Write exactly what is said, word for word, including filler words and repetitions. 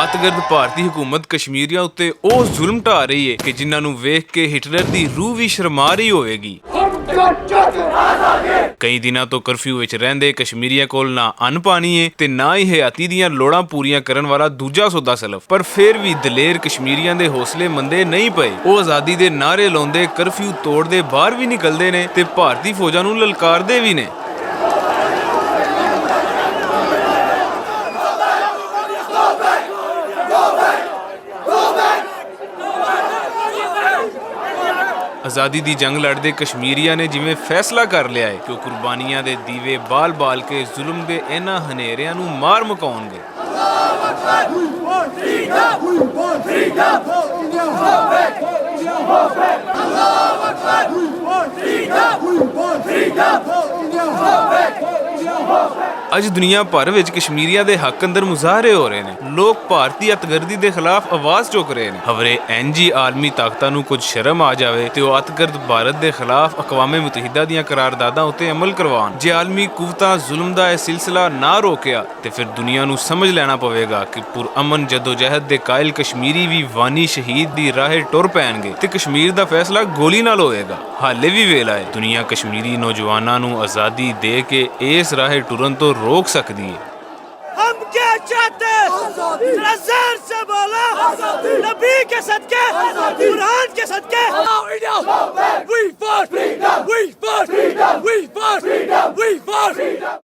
اتگرد بھارتی حکومت کشمیریاں اتے او ظلم ٹا رہی ہے کہ جنہاں نوں ویکھ کے ہٹلر دی روح وی شرما رہی ہوئے گی۔ کئی دناں تو کرفیو وچ رہندے کشمیریاں کول نہ ان پانی ہے تے نہ ہی حیاتی دیاں لوڑاں پوریاں کرن والا دوجا سودا سلف، پر فیر وی دلیر کشمیریاں دے حوصلے مندے نہیں پئے۔ او آزادی دے نعرے لوندے، کرفیو توڑ دے باہر وی نکلدے نے تے بھارتی فوجاں نوں للکاردے وی نے۔ آزادی دی جنگ لڑدے کشمیریاں نے جویں فیصلہ کر لیا ہے کہ او قربانیاں دے دیوے بال بال کے ظلم دے انہاں ہنیریاں نوں مار مکاؤن گے۔ اج دنیا بھر وچ کشمیریاں دے حق اندر مظاہرے ہو رہے نے۔ لوگ بھارتی اتگردی دے خلاف آواز چک رہے نے۔ ہورے این جی عالمی طاقتاں نوں کچھ شرم آ جاوے تے او اتگرد بھارت دے خلاف اقوام متحدہ دیاں قرارداداں اتے عمل کروان۔ جے عالمی قوتاں ظلم دا اے سلسلہ نہ روکیا تے پھر دنیا نوں سمجھ لینا پوے گا کہ پرامن جدوجہد دے قائل کشمیری وی وانی شہید دی راہ ٹر پین گے تے کشمیر دا فیصلہ گولی نال ہوئے گا۔ حالے وی ویلا ہے، دنیا کشمیری نوجواناں نوں آزادی دے کے اس راہ ٹرن تو روک سکدی ہے۔ ہم کیا چاہتے ہیں؟ ذرا زور سے بولو۔ نبی کے صدقے، قرآن کے صدقے۔ We want freedom! We want freedom! We want freedom! We want freedom!